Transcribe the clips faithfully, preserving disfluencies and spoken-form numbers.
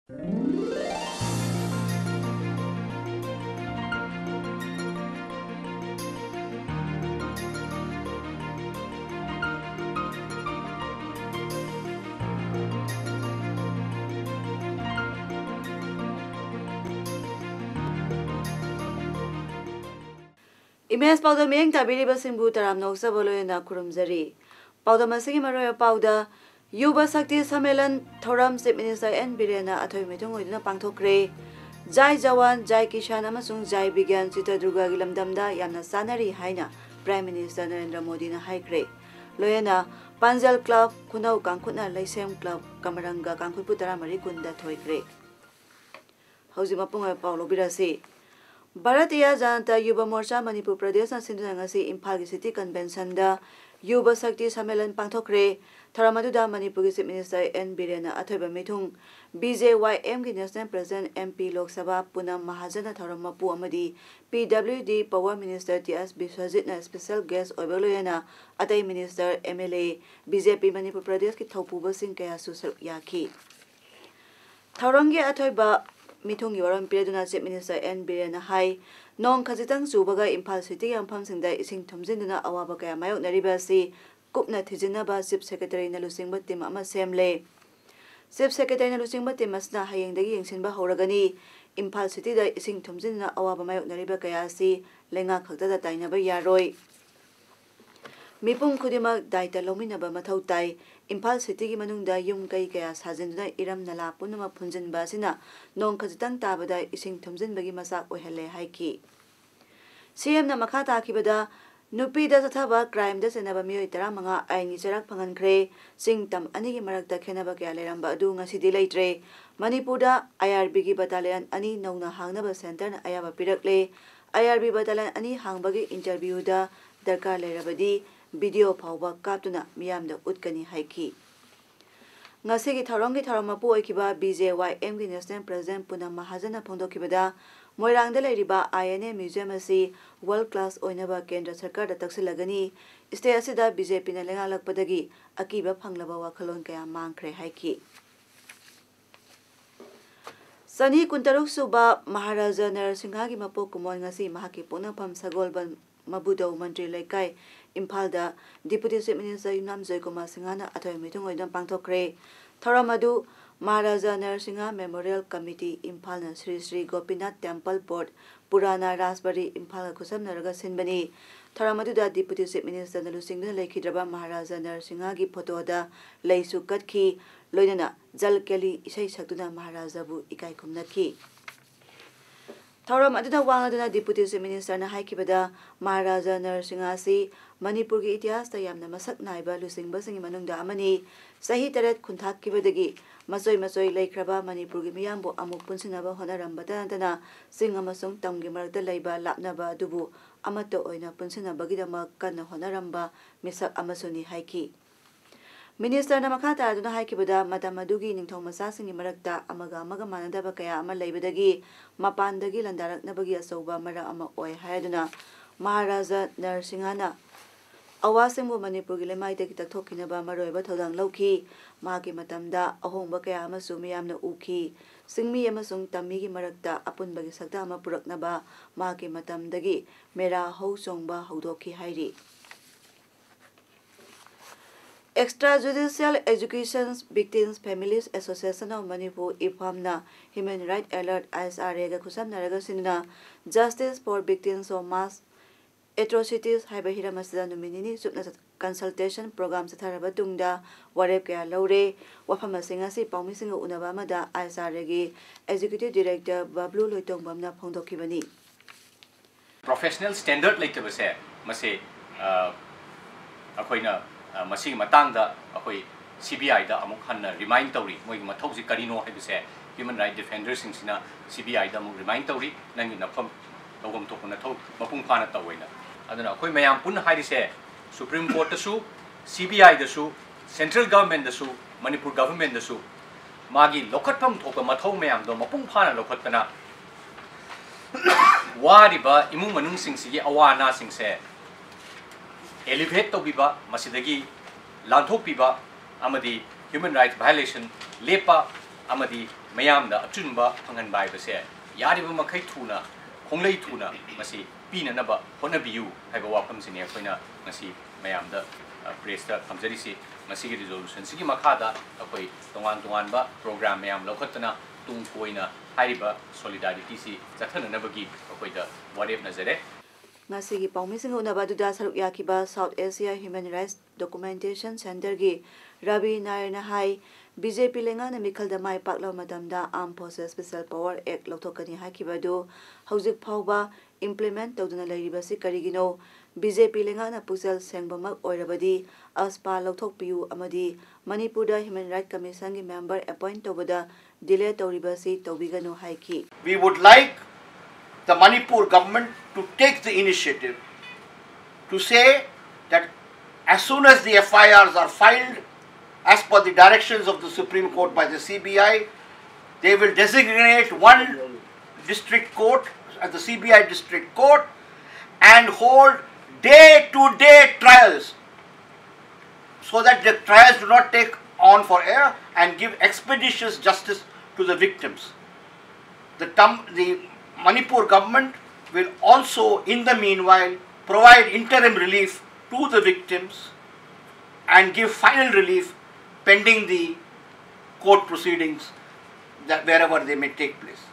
Image ꯄꯥꯎꯗ ꯃꯤꯠꯌꯦꯡ ꯇꯥꯕꯤꯔꯤꯕꯁꯤꯡꯕꯨ ꯇꯔꯥꯝꯅ ꯑꯣꯛꯆꯕ ꯂꯣꯏꯅꯅ ꯈꯨꯔꯨꯝꯖꯔꯤ꯫ ꯄꯥꯎꯗꯝ ꯑꯁꯤꯒꯤ ꯃꯔꯨꯑꯣꯏꯕ ꯄꯥꯎꯗ, ꯌꯨꯕ ꯁꯛꯇꯤ ꯁꯝꯃꯦꯂꯟ ꯊꯧꯔꯝ Chief Minister N ꯕꯤꯔꯦꯟꯅ ꯑꯊꯣꯏꯕ ꯃꯤꯊꯨꯡ ꯑꯣꯏꯗꯨꯅ ꯄꯥꯡꯊꯣꯛꯈ꯭ꯔꯦ꯫ ꯖꯥꯏ ꯖꯋꯥꯟ, ꯖꯥꯏ ꯀꯤꯁꯥꯟ ꯑꯃꯁꯨꯡ ꯖꯥꯏ ꯕꯤꯒ꯭ꯌꯥꯟ ꯆꯤꯇ꯭ꯔꯗꯨꯔꯒꯥꯒꯤ ꯂꯝꯗꯝꯗ ꯌꯥꯝꯅ ꯆꯥꯅꯔꯤ ꯍꯥꯏꯅ Prime Minister ꯅꯔꯦꯟꯗ꯭ꯔ ꯃꯣꯗꯤꯅ ꯍꯥꯏꯈ꯭ꯔꯦ꯫ ꯂꯣꯏꯅꯅ ꯄꯥꯟꯖꯜ club, ꯈꯨꯅꯧ ꯀꯥꯡꯈꯨꯠꯅ ꯂꯩꯁꯦꯝ club, ꯀꯃꯔꯪꯒ ꯀꯥꯡꯈꯨꯠꯄꯨ ꯇꯔꯥꯃꯔꯤ ꯀꯨꯟꯗ ꯊꯣꯏꯈ꯭ꯔꯦ꯫ ꯍꯧꯖꯤꯛ ꯃꯄꯨꯡ ꯑꯣꯏꯕ ꯄꯥꯎ ꯂꯧꯕꯤꯔꯁꯤ꯫ ꯚꯥꯔꯇꯤꯌꯥ ꯖꯅꯇꯥ ꯌꯨꯕ ꯃꯣꯔꯆꯥ ꯃꯅꯤꯄꯨꯔ ꯄ꯭ꯔꯗꯦꯁꯅ ꯁꯤꯟꯗꯨꯅ ꯉꯁꯤ ꯏꯝꯐꯥꯜꯒꯤ City Conventionꯗ ꯌꯨꯕ ꯁꯛꯇꯤ ꯁꯝꯃꯦꯂꯟ ꯄꯥꯡꯊꯣꯛꯈ꯭ꯔꯦ꯫ ꯊꯧꯔꯝ ꯑꯗꯨꯗ ꯃꯅꯤꯄꯨꯔꯒꯤ Chief Minister N ꯕꯤꯔꯦꯟꯅ ꯑꯊꯣꯏꯕ ꯃꯤꯊꯨꯡ, B J Y Mꯒꯤ National President, M P, Lok Sabha ꯄꯨꯅꯝ ꯃꯍꯥꯖꯟꯅ ꯊꯧꯔꯝ ꯃꯄꯨ ꯑꯃꯗꯤ P W D Power Minister T S ꯕꯤꯁ꯭ꯋꯖꯤꯠꯅ special guest ꯑꯣꯏꯕ ꯂꯣꯏꯅꯅ ꯑꯇꯩ minister, M L A, B J P Manipur ꯄ꯭ꯔꯗꯦꯁꯀꯤ ꯊꯧꯄꯨꯕꯁꯤꯡ ꯀꯌꯥꯁꯨ ꯁꯔꯨꯛ ꯌꯥꯈꯤ꯫ ꯊꯧꯔꯝꯒꯤ ꯑꯊꯣꯏꯕ ꯃꯤꯊꯨꯡꯒꯤ ꯋꯥꯔꯣꯜ ꯄꯤꯔꯗꯨꯅ Chief Minister N ꯕꯤꯔꯦꯟꯅ ꯍꯥꯏ, ꯅꯣꯡ ꯈꯖꯤꯛꯇꯪ ꯆꯨꯕꯒ ꯏꯝꯐꯥꯜ cityꯒꯤ ꯃꯐꯝꯁꯤꯡꯗ ꯏꯁꯤꯡ ꯊꯨꯝꯖꯤꯟꯗꯨꯅ ꯑꯋꯥꯕ ꯀꯌꯥ ꯃꯥꯌꯣꯛꯅꯔꯤꯕ ꯑꯁꯤ ꯀꯨꯞꯅ ꯊꯤꯖꯤꯟꯅꯕ Chief Secretaryꯅ ꯂꯨꯆꯤꯡꯕ team ꯑꯃ ꯁꯦꯝꯂꯦ꯫ Chief Secretaryꯅ ꯂꯨꯆꯤꯡꯕ team ꯑꯁꯤꯅ ꯍꯌꯦꯡꯗꯒꯤ ꯌꯦꯡꯁꯤꯟꯕ ꯍꯧꯔꯒꯅꯤ꯫ ꯏꯝꯐꯥꯜ cityꯗ ꯏꯁꯤꯡ ꯊꯨꯝꯖꯤꯟꯗꯨꯅ ꯑꯋꯥꯕ ꯃꯥꯌꯣꯛꯅꯔꯤꯕ ꯀꯌꯥ ꯑꯁꯤ ꯂꯩꯉꯥꯛ ꯈꯛꯇꯗ ꯇꯥꯏꯅꯕ ꯌꯥꯔꯣꯏ꯫ ꯃꯤꯄꯨꯝ ꯈꯨꯗꯤꯡꯃꯛ ꯗꯥꯏꯇ ꯂꯧꯃꯤꯟꯅꯕ ꯃꯊꯧ ꯇꯥꯏ꯫ ꯏꯝꯐꯥꯜ cityꯒꯤ ꯃꯅꯨꯡꯗ ꯌꯨꯝ ꯀꯩ ꯀꯌꯥ ꯁꯥꯖꯤꯟꯗꯨꯅ ꯏꯔꯝ ꯅꯂꯥ ꯄꯨꯝꯅꯃꯛ ꯐꯨꯟꯖꯤꯟꯕ ꯑꯁꯤꯅ ꯅꯣꯡ ꯈꯖꯤꯛꯇꯪ ꯇꯥꯕꯗ ꯏꯁꯤꯡ ꯊꯨꯝꯖꯤꯟꯕꯒꯤ ꯃꯆꯥꯛ ꯑꯣꯏꯍꯜꯂꯦ ꯍꯥꯏꯈꯤ꯫ C M ꯅ ꯃꯈꯥ ꯇꯥꯈꯤꯕꯗ, ꯅꯨꯄꯤꯗ ꯆꯠꯊꯕ crimeꯗ ꯆꯩꯅꯕ ꯃꯤꯑꯣꯏ ꯇꯔꯥꯃꯉꯥ ꯑꯥꯏꯟꯒꯤ ꯆꯩꯔꯥꯛ ꯐꯪꯍꯟꯈ꯭ꯔꯦ꯫ ꯆꯤꯡ ꯇꯝ ꯑꯅꯤꯒꯤ ꯃꯔꯛꯇ ꯈꯦꯟꯅꯕ ꯀꯌꯥ ꯂꯩꯔꯝꯕ ꯑꯗꯨ ꯉꯁꯤꯗꯤ ꯂꯩꯇ꯭ꯔꯦ꯫ ꯃꯅꯤꯄꯨꯔꯗ I R Bꯒꯤ battalion ꯑꯅꯤ ꯅꯧꯅ ꯍꯥꯡꯅꯕ centreꯅ ꯑꯌꯥꯕ ꯄꯤꯔꯛꯂꯦ꯫ I R B battalion ꯑꯅꯤ ꯍꯥꯡꯕꯒꯤ interviewꯗ ꯗꯔꯀꯥꯔ ꯂꯩꯔꯕꯗꯤ video ꯐꯥꯎꯕ ꯀꯥꯞꯇꯨꯅ ꯃꯤꯌꯥꯝꯗ ꯎꯠꯀꯅꯤ ꯍꯥꯏꯈꯤ꯫ ꯉꯁꯤꯒꯤ ꯊꯧꯔꯝꯒꯤ ꯊꯧꯔꯝ ꯃꯄꯨ ꯑꯣꯏꯈꯤꯕ B J Y Mꯒꯤ National President ꯄꯨꯅꯝ ꯃꯍꯥꯖꯟꯅ ꯐꯣꯡꯗꯣꯛꯈꯤꯕꯗ, ꯃꯣꯏꯔꯥꯡꯗ ꯂꯩꯔꯤꯕ I N A Museum ꯑꯁꯤ world class ꯑꯣꯏꯅꯕ ꯀꯦꯟꯗ꯭ꯔ ꯁꯔꯀꯥꯔꯗ ꯇꯛꯁꯤꯜꯂꯒꯅꯤ꯫ State ꯑꯁꯤꯗ B J Pꯅ ꯂꯩꯉꯥꯛꯂꯛꯄꯗꯒꯤ ꯑꯀꯤꯕ ꯐꯪꯂꯕ ꯋꯥꯈꯜꯂꯣꯟ ꯀꯌꯥ ꯃꯥꯡꯈ꯭ꯔꯦ ꯍꯥꯏꯈꯤ꯫ ꯆꯅꯤ ꯀꯨꯟꯇꯔꯨꯛ ꯁꯨꯕ ꯃꯍꯥꯔꯥꯖꯥ ꯅꯔꯁꯤꯡꯍꯒꯤ ꯃꯄꯣꯛ ꯀꯨꯝꯑꯣꯟ ꯉꯁꯤ ꯃꯍꯥꯛꯀꯤ ꯄꯣꯛꯅꯐꯝ ꯁꯒꯣꯜꯕꯟ ꯃꯕꯨꯗꯧ ꯃꯟꯇ꯭ꯔꯤ ꯂꯩꯀꯥꯏ, ꯏꯝꯐꯥꯜꯗ Deputy Chief Minister ꯌꯨꯝꯅꯥꯝ ꯖꯣꯏꯀꯨꯃꯥꯔ ꯁꯤꯡꯍꯅ ꯑꯊꯣꯏꯕ ꯃꯤꯊꯨꯡ ꯑꯣꯏꯗꯨꯅ ꯄꯥꯡꯊꯣꯛꯈ꯭ꯔꯦ꯫ ꯊꯧꯔꯝ ꯑꯗꯨ Maharaja Narasimha Memorial Committee ꯏꯝꯐꯥꯜꯅ Shri Shri Gopinath Temple Board, ꯄꯨꯔꯥꯅꯥ ꯔꯥꯖꯕꯥꯔꯤ ꯏꯝꯐꯥꯜꯒ ꯈꯨꯠꯁꯝꯅꯔꯒ ꯁꯤꯟꯕꯅꯤ꯫ ꯊꯧꯔꯝ ꯑꯗꯨꯗ Deputy Chief Minister ꯅ ꯂꯨꯆꯤꯡꯗꯨꯅ ꯂꯩꯈꯤꯗ꯭ꯔꯕ ꯃꯍꯥꯔꯥꯖꯥ ꯅꯔꯁꯤꯡꯍꯒꯤ ꯐꯣꯇꯣꯗ ꯂꯩꯁꯨ ꯀꯠꯈꯤ, ꯂꯣꯏꯅꯅ ꯖꯜ ꯀꯦꯂꯤ ꯏꯁꯩ ꯁꯛꯇꯨꯅ ꯃꯍꯥꯔꯥꯖꯥꯕꯨ ꯏꯀꯥꯏ ꯈꯨꯝꯅꯈꯤ꯫ ꯊꯧꯔꯝ ꯑꯗꯨꯗ ꯋꯥ ꯉꯥꯡꯗꯨꯅ Deputy Chief Minister ꯅ ꯍꯥꯏꯈꯤꯕꯗ, ꯃꯍꯥꯔꯥꯖꯥ ꯅꯔꯁꯤꯡꯍ ꯑꯁꯤ ꯃꯅꯤꯄꯨꯔꯒꯤ ꯏꯇꯤꯍꯥꯁꯇ ꯌꯥꯝꯅ ꯃꯁꯛ ꯅꯥꯏꯕ ꯂꯨꯆꯤꯡꯕꯁꯤꯡꯒꯤ ꯃꯅꯨꯡꯗ ꯑꯃꯅꯤ꯫ ꯆꯍꯤ ꯇꯔꯦꯠ ꯈꯨꯟꯊꯥꯛꯈꯤꯕꯗꯒꯤ ꯃꯆꯣꯏ ꯃꯆꯣꯏ ꯂꯩꯈ꯭ꯔꯕ ꯃꯅꯤꯄꯨꯔꯒꯤ ꯃꯤꯌꯥꯝꯕꯨ ꯑꯃꯨꯛ ꯄꯨꯟꯁꯤꯟꯅꯕ ꯍꯣꯠꯅꯔꯝꯕꯇ ꯅꯠꯇꯅ ꯆꯤꯡ ꯑꯃꯁꯨꯡ ꯇꯝꯒꯤ ꯃꯔꯛꯇ ꯂꯩꯕ ꯂꯥꯞꯅꯕ ꯑꯗꯨꯕꯨ ꯑꯃꯠꯇ ꯑꯣꯏꯅ ꯄꯨꯟꯁꯤꯟꯅꯕꯒꯤꯗꯃꯛ ꯀꯟꯅ ꯍꯣꯠꯅꯔꯝꯕ ꯃꯤꯁꯛ ꯑꯃꯁꯨꯅꯤ ꯍꯥꯏꯈꯤ꯫ Minister ꯅ ꯃꯈꯥ ꯇꯥꯗꯨꯅ ꯍꯥꯏꯈꯤꯕꯗ, ꯃꯇꯝ ꯑꯗꯨꯒꯤ ꯅꯤꯡꯊꯧ ꯃꯆꯥꯁꯤꯡꯒꯤ ꯃꯔꯛꯇ ꯑꯃꯒ ꯑꯃꯒ ꯃꯥꯟꯅꯗꯕ ꯀꯌꯥ ꯑꯃ ꯂꯩꯕꯗꯒꯤ ꯃꯄꯥꯟꯗꯒꯤ ꯂꯥꯟꯗꯥꯔꯛꯅꯕꯒꯤ ꯑꯆꯧꯕ ꯃꯔꯝ ꯑꯃ ꯑꯣꯏ ꯍꯥꯏꯗꯨꯅ, ꯃꯍꯥꯔꯥꯖꯥ ꯅꯔꯁꯤꯡꯍꯅ ꯑꯋꯥꯁꯤꯡꯕꯨ ꯃꯅꯤꯄꯨꯔꯒꯤ ꯂꯩꯃꯥꯏꯗꯒꯤ ꯇꯛꯊꯣꯛꯈꯤꯅꯕ ꯃꯔꯨꯑꯣꯏꯕ ꯊꯧꯗꯥꯡ ꯂꯧꯈꯤ꯫ ꯃꯍꯥꯛꯀꯤ ꯃꯇꯝꯗ ꯑꯍꯣꯡꯕ ꯀꯌꯥ ꯑꯃꯁꯨ ꯃꯤꯌꯥꯝꯅ ꯎꯈꯤ꯫ ꯆꯤꯡꯃꯤ ꯑꯃꯁꯨꯡ ꯇꯝꯃꯤꯒꯤ ꯃꯔꯛꯇ ꯑꯄꯨꯟꯕꯒꯤ ꯁꯛꯇꯝ ꯑꯃ ꯄꯨꯔꯛꯅꯕ ꯃꯍꯥꯛꯀꯤ ꯃꯇꯝꯗꯒꯤ ꯃꯦꯔꯥ ꯍꯧ ꯆꯣꯡꯕ ꯍꯧꯗꯣꯛꯈꯤ ꯍꯥꯏꯔꯤ꯫ Extrajudicial Executions Victims Families Association of Manipur, ꯏꯐꯥꯝꯅ Human Right Alert, I S R ꯑꯦꯒ ꯈꯨꯠꯁꯝꯅꯔꯒ ꯁꯤꯟꯗꯨꯅ Justice for Victims of Mass Atrocities ꯍꯥꯏꯕ ꯍꯤꯔꯝ ꯑꯁꯤꯗ ꯅꯨꯃꯤꯠ ꯅꯤꯅꯤ ꯆꯨꯞꯅ consultation program ꯆꯠꯊꯔꯕ ꯇꯨꯡꯗ ꯋꯥꯔꯦꯞ ꯀꯌꯥ ꯂꯧꯔꯦ꯫ ꯋꯥꯐꯝꯁꯤꯡ ꯑꯁꯤ ꯄꯥꯎꯃꯤꯁꯤꯡꯒ ꯎꯅꯕ ꯑꯃꯗ ꯑꯥꯏ ꯑꯦꯁ ꯑꯥꯔ ꯑꯦꯒꯤ Executive Director ꯕꯕ꯭ꯂꯨ ꯂꯣꯏꯇꯣꯡꯕꯝꯅ ꯐꯣꯡꯗꯣꯛꯈꯤꯕꯅꯤ꯫ Professional standard ꯂꯩꯇꯕꯁꯦ, ꯃꯁꯤ ꯑ, ꯑꯩꯈꯣꯏꯅ ꯑ, ꯃꯁꯤꯒꯤ ꯃꯇꯥꯡꯗ ꯑꯩꯈꯣꯏ ꯁꯤ ꯕꯤ ꯑꯥꯏꯗ ꯑꯃꯨꯛ ꯍꯟꯅ remind ꯇꯧꯔꯤ꯫ ꯃꯣꯏꯒꯤ ꯃꯊꯧꯁꯤ ꯀꯔꯤꯅꯣ ꯍꯥꯏꯕꯁꯦ human right defenderꯁꯤꯡꯁꯤꯅ ꯁꯤ ꯕꯤ ꯑꯥꯏꯗ ꯑꯃꯨꯛ remind ꯇꯧꯔꯤ, ꯅꯪꯒꯤ ꯅꯐꯝ ꯂꯧꯐꯝ ꯊꯣꯛꯄ ꯅꯊꯧ ꯃꯄꯨꯡ ꯐꯥꯅ ꯇꯧ ꯍꯥꯏꯅ꯫ ꯑꯗꯨꯅ ꯑꯩꯈꯣꯏ ꯃꯌꯥꯝ ꯄꯨꯟꯅ ꯍꯥꯏꯔꯤꯁꯦ, Supreme Courtꯇꯁꯨ, ꯁꯤ ꯕꯤ ꯑꯥꯏꯗꯁꯨ, central governmentꯗꯁꯨ, ꯃꯅꯤꯄꯨꯔ governmentꯗꯁꯨ ꯃꯥꯒꯤ ꯂꯧꯈꯠꯐꯝ ꯊꯣꯛꯄ ꯃꯊꯧ ꯃꯌꯥꯝꯗꯣ ꯃꯄꯨꯡ ꯐꯥꯅ ꯂꯧꯈꯠꯇꯅ ꯋꯥꯔꯤꯕ ꯏꯃꯨꯡ ꯃꯅꯨꯡꯁꯤꯡꯁꯤꯒꯤ ꯑꯋꯥ ꯑꯅꯥꯁꯤꯡꯁꯦ alleviate ꯇꯧꯕꯤꯕ, ꯃꯁꯤꯗꯒꯤ ꯂꯥꯟꯊꯣꯛꯄꯤꯕ ꯑꯃꯗꯤ human rights violation ꯂꯦꯞꯄ ꯑꯃꯗꯤ ꯃꯌꯥꯝꯗ ꯑꯆꯨꯝꯕ ꯐꯪꯍꯟꯕ ꯍꯥꯏꯕꯁꯦ ꯌꯥꯔꯤꯕ ꯃꯈꯩ ꯊꯨꯅ, ꯈꯣꯡꯂꯩ ꯊꯨꯅ ꯃꯁꯤ ꯄꯤꯅꯅꯕ ꯍꯣꯠꯅꯕꯤꯌꯨ ꯍꯥꯏꯕ ꯋꯥꯐꯝꯁꯤꯅꯤ ꯑꯩꯈꯣꯏꯅ ꯉꯁꯤ ꯃꯌꯥꯝꯗ, ꯑ, ꯄ꯭ꯔꯦꯁꯇ ꯊꯝꯖꯔꯤꯁꯤ꯫ ꯃꯁꯤꯒꯤ ꯔꯤꯖꯣꯂꯨꯁꯟꯁꯤꯒꯤ ꯃꯈꯥꯗ ꯑꯩꯈꯣꯏ ꯇꯣꯉꯥꯟ ꯇꯣꯉꯥꯟꯕ ꯄ꯭ꯔꯣꯒ꯭ꯔꯥꯝ ꯃꯌꯥꯝ ꯂꯧꯈꯠꯇꯅ ꯇꯨꯡ ꯀꯣꯏꯅ ꯍꯥꯏꯔꯤꯕ ꯁꯣꯂꯤꯗꯥꯔꯤꯇꯤꯁꯤ ꯆꯠꯊꯅꯅꯕꯒꯤ ꯑꯩꯈꯣꯏꯗ ꯋꯥꯔꯦꯞꯅꯖꯔꯦ꯫ ꯉꯁꯤꯒꯤ ꯄꯥꯎꯃꯤꯁꯤꯡꯒ ꯎꯅꯕ ꯑꯗꯨꯗ ꯁꯔꯨꯛ ꯌꯥꯈꯤꯕ south Asia human rights documentation ꯁꯦꯟꯇꯔꯒꯤ ꯔꯕꯤ ꯅꯥꯌꯔꯅ ꯍꯥꯏ, ꯕꯤ ꯖꯦ ꯄꯤ ꯂꯩꯉꯥꯛꯅ ꯃꯤꯈꯜꯗ ꯃꯥꯏ ꯄꯥꯛꯂꯕ ꯃꯇꯝꯗ Armed Forces Special Power Act ꯂꯧꯊꯣꯛꯀꯅꯤ ꯍꯥꯏꯈꯤꯕ ꯑꯗꯨ ꯍꯧꯖꯤꯛ ꯐꯥꯎꯕ implement ꯇꯧꯗꯨꯅ ꯂꯩꯔꯤꯕꯁꯤ ꯀꯔꯤꯒꯤꯅꯣ? ꯕꯤ ꯖꯦ ꯄꯤ ꯂꯩꯉꯥꯛꯅ ꯄꯨꯛꯆꯦꯜ ꯁꯦꯡꯕꯃꯛ ꯑꯣꯏꯔꯕꯗꯤ ꯑꯁꯄꯥ ꯂꯧꯊꯣꯛꯄꯤꯌꯨ ꯑꯃꯗꯤ ꯃꯅꯤꯄꯨꯔꯗ ꯍ꯭ꯌꯨꯃꯦꯟ ꯔꯥꯏꯠ ꯀꯃꯤꯁꯟꯒꯤ ꯃꯦꯝꯕꯔ ꯑꯦꯄꯣꯏꯟꯠ ꯇꯧꯕꯗ ꯗꯤꯂꯦ ꯇꯧꯔꯤꯕꯁꯤ ꯇꯧꯕꯤꯒꯅꯨ ꯍꯥꯏꯈꯤ꯫ We would like the Manipur government to take the initiative to say that as soon as the F I Rs are filed as per the directions of the Supreme Court by the C B I, they will designate one district court as the C B I district court and hold day-to-day trials so that the trials do not take on forever and give expeditious justice to the victims. The, the Manipur government will also, in the meanwhile, provide interim relief to the victims and give final relief pending the court proceedings that wherever they may take place.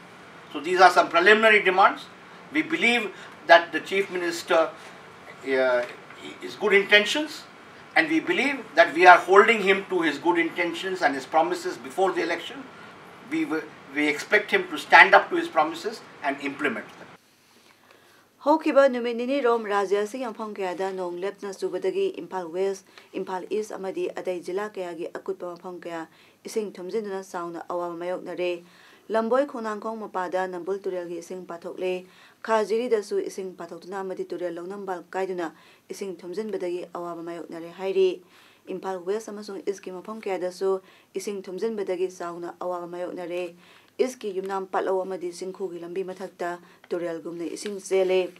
So these are some preliminary demands. We believe that the Chief Minister, uh, is good intentions, and we believe that we are holding him to his good intentions and his promises before the election. We, will, we expect him to stand up to his promises and implement them. ꯍꯧꯈꯤꯕ ꯅꯨꯃꯤꯠ ꯅꯤꯅꯤꯔꯣꯝ ꯔꯥꯖ꯭ꯌ ꯑꯁꯤꯒꯤ ꯃꯐꯝ ꯀꯌꯥꯗ ꯅꯣꯡ ꯂꯦꯞꯇꯅ ꯆꯨꯕꯗꯒꯤ Imphal west, Imphal ꯏꯁ ꯑꯃꯗꯤ ꯑꯇꯩ ꯖꯤꯂꯥ ꯀꯌꯥꯒꯤ ꯑꯀꯨꯠꯄ ꯃꯐꯝ ꯀꯌꯥ ꯏꯁꯤꯡ ꯊꯨꯝꯖꯤꯟꯗꯨꯅ ꯆꯥꯎꯅ ꯑꯋꯥꯕ ꯃꯥꯌꯣꯛꯅꯔꯦ꯫ ꯂꯝꯕꯣꯏ ꯈꯣꯡꯅꯥꯡꯈꯣꯡ ꯃꯄꯥꯗ ꯅꯝꯕꯨꯜ ꯇꯨꯔꯦꯜꯒꯤ ꯏꯁꯤꯡ ꯄꯥꯊꯣꯛꯂꯦ꯫ ꯈꯥ ꯖꯤꯔꯤꯗꯁꯨ ꯏꯁꯤꯡ ꯄꯥꯊꯣꯛꯇꯨꯅ ꯑꯃꯗꯤ ꯇꯨꯔꯦꯜ ꯂꯧꯅꯝꯕꯥꯜ ꯀꯥꯏꯗꯨꯅ ꯏꯁꯤꯡ ꯊꯨꯝꯖꯤꯟꯕꯗꯒꯤ ꯑꯋꯥꯕ ꯃꯥꯌꯣꯛꯅꯔꯦ ꯍꯥꯏꯔꯤ꯫ ꯏꯝꯐꯥꯜ ꯋꯦꯁ ꯑꯃꯁꯨꯡ ꯏꯁꯀꯤ ꯃꯐꯝ ꯀꯌꯥꯗꯁꯨ ꯏꯁꯤꯡ ꯊꯨꯝꯖꯤꯟꯕꯗꯒꯤ ꯆꯥꯎꯅ ꯑꯋꯥꯕ ꯃꯥꯌꯣꯛꯅꯔꯦ꯫ ꯏꯁꯀꯤ ꯌꯨꯝꯅꯥꯝ ꯄꯥꯠꯂꯧ ꯑꯃꯗꯤ ꯆꯤꯡꯈꯨꯒꯤ ꯂꯝꯕꯤ ꯃꯊꯛꯇ ꯇꯨꯔꯦꯜꯒꯨꯝꯅ ꯏꯁꯤꯡ ꯆꯦꯜꯂꯦ꯫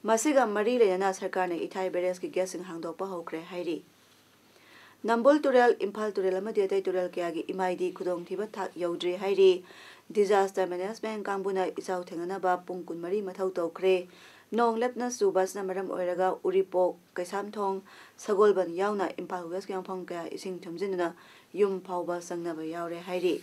ꯃꯁꯤꯒ ꯃꯔꯤ ꯂꯩꯅꯅ ꯁꯔꯀꯥꯔꯅ ꯏꯊꯥꯏ ꯕꯦꯔꯦꯖꯀꯤ ꯒꯦꯠꯁꯤꯡ ꯍꯥꯡꯗꯣꯛꯄ ꯍꯧꯈ꯭ꯔꯦ ꯍꯥꯏꯔꯤ꯫ ꯅꯝꯕꯨꯜ ꯇꯨꯔꯦꯜ, ꯏꯝꯐꯥꯜ ꯇꯨꯔꯦꯜ ꯑꯃꯗꯤ ꯑꯇꯩ ꯇꯨꯔꯦꯜ ꯀꯌꯥꯒꯤ ꯏꯃꯥꯏꯗꯤ ꯈꯨꯗꯣꯡꯊꯤꯕ ꯊꯥꯛ ꯌꯧꯗ꯭ꯔꯤ ꯍꯥꯏꯔꯤ꯫ Disaster Management ꯀꯥꯡꯕꯨꯅ ꯏꯆꯥꯎ ꯊꯦꯡꯅꯅꯕ ꯄꯨꯡ ꯀꯨꯟꯃꯔꯤ ꯃꯊꯧ ꯇꯧꯈ꯭ꯔꯦ꯫ ꯅꯣꯡ ꯂꯦꯞꯇꯅ ꯆꯨꯕ ꯑꯁꯤꯅ ꯃꯔꯝ ꯑꯣꯏꯔꯒ ꯎꯔꯤꯄꯣꯛ, ꯀꯩꯁꯥꯝꯊꯣꯡ, ꯁꯒꯣꯜꯕꯟ ꯌꯥꯎꯅ ꯏꯝꯐꯥꯜ West ꯀꯤ ꯃꯐꯝ ꯀꯌꯥ ꯏꯁꯤꯡ ꯊꯨꯝꯖꯤꯟꯗꯨꯅ ꯌꯨꯝ ꯐꯥꯎꯕ ꯆꯪꯅꯕ ꯌꯥꯎꯔꯦ ꯍꯥꯏꯔꯤ꯫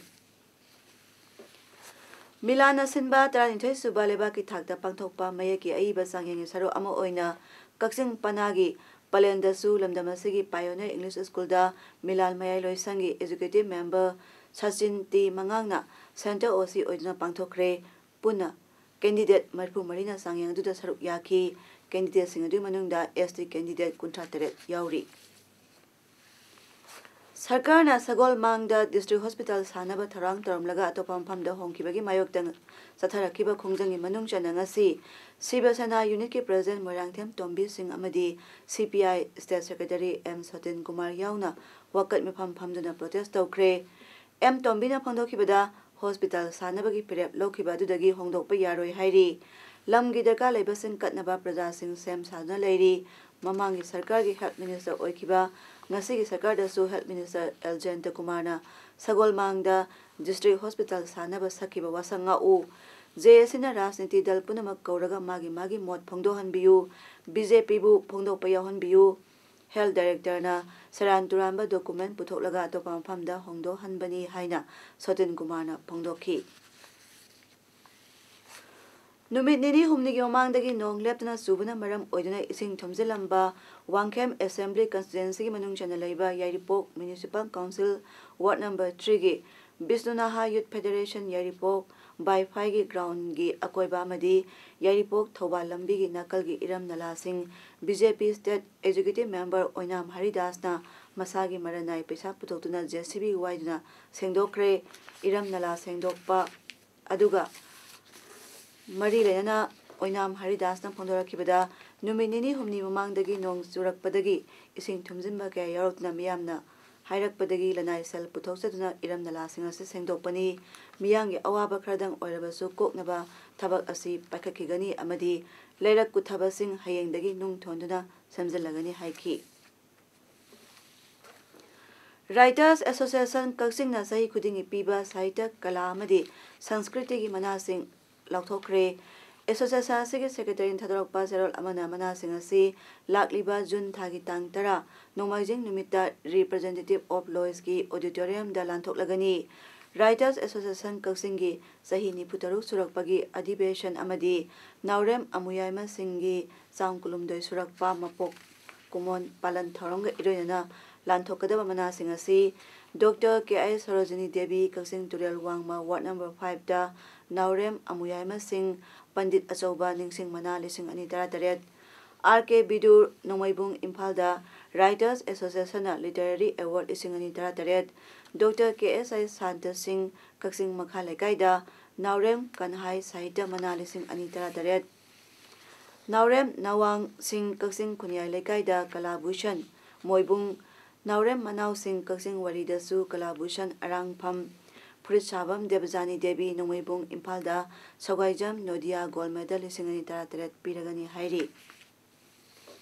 ꯃꯤꯂꯥꯟꯅ ꯁꯤꯟꯕ ꯇꯔꯥꯅꯤꯊꯣꯏ ꯁꯨꯕ ꯂꯩꯕꯥꯛꯀꯤ ꯊꯥꯛꯇ ꯄꯥꯡꯊꯣꯛꯄ ꯃꯌꯦꯛꯀꯤ ꯑꯏꯕ ꯆꯥꯡꯌꯦꯡꯒꯤ ꯁꯔꯨꯛ ꯑꯃ ꯑꯣꯏꯅ ꯀꯛꯆꯤꯡ ꯄꯅꯥꯒꯤ ꯄꯂꯦꯟꯗꯁꯨ ꯂꯝꯗꯝ ꯑꯁꯤꯒꯤ Pioneer English School ꯗ ꯃꯤꯂꯥꯟ ꯃꯌꯥꯏ ꯂꯣꯏꯁꯪꯒꯤ Executive Member ꯁꯆꯤꯟ ꯇꯤ ꯃꯉꯥꯡꯅ Centre O C ꯑꯣꯏꯗꯨꯅ ꯄꯥꯡꯊꯣꯛꯈ꯭ꯔꯦ꯫ ꯄꯨꯟꯅ candidate ꯃꯔꯤꯐꯨ ꯃꯔꯤꯅ ꯆꯥꯡꯌꯦꯡ ꯑꯗꯨꯗ ꯁꯔꯨꯛ ꯌꯥꯈꯤ꯫ Candidate ꯁꯤꯡ ꯑꯗꯨꯒꯤ ꯃꯅꯨꯡꯗ S T candidate ꯀꯨꯟꯊ꯭ꯔꯥ ꯇꯔꯦꯠ ꯌꯥꯎꯔꯤ꯫ ꯁꯔꯀꯥꯔꯅ ꯁꯒꯣꯜꯃꯥꯡꯗ District Hospital ꯁꯥꯅꯕ ꯊꯧꯔꯥꯡ ꯇꯧꯔꯝꯂꯒ ꯑꯇꯣꯞꯄ ꯃꯐꯝꯗ ꯍꯣꯡꯈꯤꯕꯒꯤ ꯃꯥꯌꯣꯛꯇ ꯆꯠꯊꯔꯛꯈꯤꯕ ꯈꯣꯡꯖꯪꯒꯤ ꯃꯅꯨꯡ ꯆꯟꯅ ꯉꯁꯤ ꯁꯤꯕ ꯁꯦꯅꯥ unit ꯀꯤ President ꯃꯣꯏꯔꯥꯡꯊꯦꯝ ꯇꯣꯝꯕꯤ ꯁꯤꯡ ꯑꯃꯗꯤ C P I State Secretary M ꯁꯇꯤꯟ Kumar ꯌꯥꯎꯅ ꯋꯥꯀꯠ ꯃꯤꯐꯝ ꯐꯝꯗꯨꯅ protest ꯇꯧꯈ꯭ꯔꯦ꯫ M ꯇꯣꯝꯕꯤꯅ ꯐꯣꯡꯗꯣꯛꯈꯤꯕꯗ, hospital ꯁꯥꯅꯕꯒꯤ ꯐꯤꯔꯦꯞ ꯂꯧꯈꯤꯕ ꯑꯗꯨꯗꯒꯤ ꯍꯣꯡꯗꯣꯛꯄ ꯌꯥꯔꯣꯏ ꯍꯥꯏꯔꯤ꯫ ꯂꯝꯒꯤ ꯗꯔꯀꯥꯔ ꯂꯩꯕꯁꯤꯡ ꯀꯠꯅꯕ ꯄ꯭ꯔꯖꯥꯁꯤꯡ ꯁꯦꯝ ꯁꯥꯗꯨꯅ ꯂꯩꯔꯤ꯫ ꯃꯃꯥꯡꯒꯤ ꯁꯔꯀꯥꯔꯒꯤ Health Minister ꯑꯣꯏꯈꯤꯕ ꯉꯁꯤꯒꯤ ꯁꯔꯀꯥꯔꯗꯁꯨ Health Minister ꯑꯦꯜ ꯖꯌꯟꯇꯀꯨꯃꯥꯔꯅ ꯁꯒꯣꯜꯃꯥꯡꯗ District Hospital ꯁꯥꯅꯕ ꯁꯛꯈꯤꯕ ꯋꯥꯁꯛ ꯉꯥꯛꯎ꯫ J A C ꯅ ꯔꯥꯖꯅꯤꯇꯤ ꯗꯜ ꯄꯨꯝꯅꯃꯛ ꯀꯧꯔꯒ ꯃꯥꯒꯤ ꯃꯥꯒꯤ ꯃꯣꯠ ꯐꯣꯡꯗꯣꯛꯍꯟꯕꯤꯌꯨ꯫ B J P ꯕꯨ ꯐꯣꯡꯗꯣꯛꯄ ꯌꯥꯎꯍꯟꯕꯤꯌꯨ꯫ Health Director ꯅ ꯁꯦꯔꯥꯟ ꯇꯨꯔꯥꯟꯕ document ꯄꯨꯊꯣꯛꯂꯒ ꯑꯇꯣꯞꯄ ꯃꯐꯝꯗ ꯍꯣꯡꯗꯣꯛꯍꯟꯕꯅꯤ ꯍꯥꯏꯅ ꯁꯣꯇꯤꯟ ꯀꯨꯃꯥꯔꯅ ꯐꯣꯡꯗꯣꯛꯈꯤ꯫ ꯅꯨꯃꯤꯠ ꯅꯤꯅꯤ ꯍꯨꯝꯅꯤꯒꯤ ꯃꯃꯥꯡꯗꯒꯤ ꯅꯣꯡ ꯂꯦꯞꯇꯅ ꯆꯨꯕꯅ ꯃꯔꯝ ꯑꯣꯏꯗꯨꯅ ꯏꯁꯤꯡ ꯊꯨꯝꯖꯤꯜꯂꯝꯕ ꯋꯥꯡꯈꯦꯝ Assembly Constituency ꯒꯤ ꯃꯅꯨꯡ ꯆꯟꯅ ꯂꯩꯕ ꯌꯥꯏꯔꯤꯄꯣꯛ Municipal Council Ward number three ꯒꯤ ꯕꯤꯁꯅꯨ ꯅꯍꯥ Youth Federation ꯌꯥꯏꯔꯤꯄꯣꯛ ꯕꯥꯏꯐꯥꯏꯒꯤ ground ꯒꯤ ꯑꯀꯣꯏꯕ ꯑꯃꯗꯤ ꯌꯥꯏꯔꯤꯄꯣꯛ ꯊꯧꯕꯥꯜ ꯂꯝꯕꯤꯒꯤ ꯅꯥꯀꯜꯒꯤ ꯏꯔꯝ ꯅꯂꯥꯁꯤꯡ B J P State Executive Member ꯑꯣꯏꯅꯥꯝ ꯍꯔꯤꯗꯥꯁꯅ ꯃꯁꯥꯒꯤ ꯃꯔꯟ ꯅꯥꯏ ꯄꯩꯁꯥ ꯄꯨꯊꯣꯛꯇꯨꯅ J C B ꯋꯥꯏꯗꯨꯅ ꯁꯦꯡꯗꯣꯛꯈ꯭ꯔꯦ꯫ ꯏꯔꯝ ꯅꯂꯥ ꯁꯦꯡꯗꯣꯛꯄ ꯑꯗꯨꯒ ꯃꯔꯤ ꯂꯩꯅꯅ ꯑꯣꯏꯅꯥꯝ ꯍꯔꯤꯗꯥꯁꯅ ꯐꯣꯡꯗꯣꯔꯛꯈꯤꯕꯗ, ꯅꯨꯃꯤꯠ ꯅꯤꯅꯤ ꯍꯨꯝꯅꯤ ꯃꯃꯥꯡꯗꯒꯤ ꯅꯣꯡ ꯆꯨꯔꯛꯄꯗꯒꯤ ꯏꯁꯤꯡ ꯊꯨꯝꯖꯤꯟꯕ ꯀꯌꯥ ꯌꯥꯎꯔꯛꯇꯨꯅ ꯃꯤꯌꯥꯝꯅ ꯍꯥꯏꯔꯛꯄꯗꯒꯤ ꯂꯅꯥꯏ ꯁꯦꯜ ꯄꯨꯊꯣꯛꯆꯗꯨꯅ ꯏꯔꯝ ꯅꯂꯥꯁꯤꯡ ꯑꯁꯤ ꯁꯦꯡꯗꯣꯛꯄꯅꯤ꯫ ꯃꯤꯌꯥꯝꯒꯤ ꯑꯋꯥꯕ ꯈꯔꯗꯪ ꯑꯣꯏꯔꯕꯁꯨ ꯀꯣꯛꯅꯕ ꯊꯕꯛ ꯑꯁꯤ ꯄꯥꯏꯈꯠꯈꯤꯒꯅꯤ ꯑꯃꯗꯤ ꯂꯩꯔꯛ ꯀꯨꯊꯕꯁꯤꯡ ꯍꯌꯦꯡꯗꯒꯤ ꯅꯨꯡ ꯊꯣꯟꯗꯨꯅ ꯁꯦꯝꯖꯤꯜꯂꯒꯅꯤ ꯍꯥꯏꯈꯤ꯫ Writers Association ꯀꯛꯆꯤꯡꯅ ꯆꯍꯤ ꯈꯨꯗꯤꯡꯒꯤ ꯄꯤꯕ ꯁꯥꯍꯤꯇ꯭ꯌ, ꯀꯂꯥ ꯑꯃꯗꯤ ꯁꯪꯁꯀ꯭ꯔꯤꯇꯤꯒꯤ ꯃꯅꯥꯁꯤꯡ ꯂꯥꯎꯊꯣꯛꯈ꯭ꯔꯦ꯫ Association ꯑꯁꯤꯒꯤ ꯁꯦꯀ꯭ꯔꯦꯇꯔꯤꯅ ꯊꯥꯗꯣꯔꯛꯄ ꯆꯦꯔꯣꯜ ꯑꯃꯅ ꯃꯅꯥꯁꯤꯡ ꯑꯁꯤ ꯂꯥꯛꯂꯤꯕ ꯖꯨꯟ ꯊꯥꯒꯤ ꯇꯥꯡ ꯇꯔꯥ, ꯅꯣꯡꯃꯥꯏꯖꯤꯡ ꯅꯨꯃꯤꯠꯇ Representative of Loisꯀꯤ auditoriumꯗ ꯂꯥꯟꯊꯣꯛꯂꯒꯅꯤ꯫ Writers Association ꯀꯛꯆꯤꯡꯒꯤ ꯆꯍꯤ ꯅꯤꯐꯨ ꯇꯔꯨꯛ ꯁꯨꯔꯛꯄꯒꯤ ꯑꯙꯤꯕꯦꯁꯟ ꯑꯃꯗꯤ ꯅꯥꯎꯔꯦꯝ ꯑꯃꯨꯌꯥꯏꯃꯁꯤꯡꯒꯤ ꯆꯥꯝ ꯀꯨꯟꯍꯨꯝꯗꯣꯏ ꯁꯨꯔꯛꯄ ꯃꯄꯣꯛ ꯀꯨꯝꯑꯣꯟ ꯄꯥꯂꯟ ꯊꯧꯔꯝꯒ ꯏꯔꯣꯏꯅꯅ ꯂꯥꯟꯊꯣꯛꯀꯗꯕ ꯃꯅꯥꯁꯤꯡ ꯑꯁꯤ ꯗꯣꯛꯇꯔ ꯀꯦ ꯑꯥꯏ ꯁꯔꯣꯖꯤꯅꯤ ꯗꯦꯕꯤ, ꯀꯛꯆꯤꯡ ꯇꯨꯔꯦꯜ ꯋꯥꯡꯃ, ꯋꯥꯔꯗ ꯅꯝꯕꯔ ꯐꯥꯏꯚꯇ ꯅꯥꯎꯔꯦꯝ ꯑꯃꯨꯌꯥꯏꯃꯁꯤꯡ, ꯄꯟꯗꯤꯠ ꯑꯆꯧꯕ ꯅꯤꯡꯁꯤꯡ ꯃꯅꯥ ꯂꯤꯁꯤꯡ ꯑꯅꯤ ꯇꯔꯥꯇꯔꯦꯠ, ꯑꯥꯔ ꯀꯦ ꯕꯤꯗꯨꯔ, ꯅꯣꯡꯃꯩꯕꯨꯡ, ꯏꯝꯐꯥꯜꯗ Writers Associationꯅ Literary Award ꯂꯤꯁꯤꯡ ꯑꯅꯤ ꯇꯔꯥꯇꯔꯦꯠ, ꯗꯣꯛꯇꯔ ꯀꯦ ꯑꯦꯁ ꯑꯥꯏ ꯁꯥꯟꯇ ꯁꯤꯡ, ꯀꯛꯆꯤꯡ ꯃꯈꯥ ꯂꯩꯀꯥꯏꯗ ꯅꯥꯎꯔꯦꯝ ꯀꯟꯍꯥꯏ ꯁꯥꯍꯤꯇ꯭ꯌ ꯃꯅꯥ ꯂꯤꯁꯤꯡ ꯑꯅꯤ ꯇꯔꯥꯇꯔꯦꯠ, ꯅꯥꯎꯔꯦꯝ ꯅꯋꯥꯡꯁꯤꯡ, ꯀꯛꯆꯤꯡ ꯈꯨꯟꯌꯥꯏ ꯂꯩꯀꯥꯏꯗ ꯀꯂꯥ ꯚꯨꯁꯟ, ꯃꯣꯏꯕꯨꯡ, ꯅꯥꯎꯔꯦꯝ ꯃꯅꯥꯎꯁꯤꯡ, ꯀꯛꯆꯤꯡ ꯋꯥꯔꯤꯗꯁꯨ ꯀꯂꯥ ꯚꯨꯁꯟ ꯑꯔꯥꯡꯐꯝ, ꯐꯨꯔꯤꯠ ꯁꯥꯕꯝ ꯗꯦꯕꯖꯥꯅꯤ ꯗꯦꯕꯤ, ꯅꯣꯡꯃꯩꯕꯨꯡ, ꯏꯝꯐꯥꯜꯗ ꯁꯒꯥꯏꯖꯝ ꯅꯣꯗꯤꯌꯥ ꯒꯣꯜ ꯃꯦꯗꯜ ꯂꯤꯁꯤꯡ ꯑꯅꯤ ꯇꯔꯥꯇꯔꯦꯠ ꯄꯤꯔꯒꯅꯤ ꯍꯥꯏꯔꯤ꯫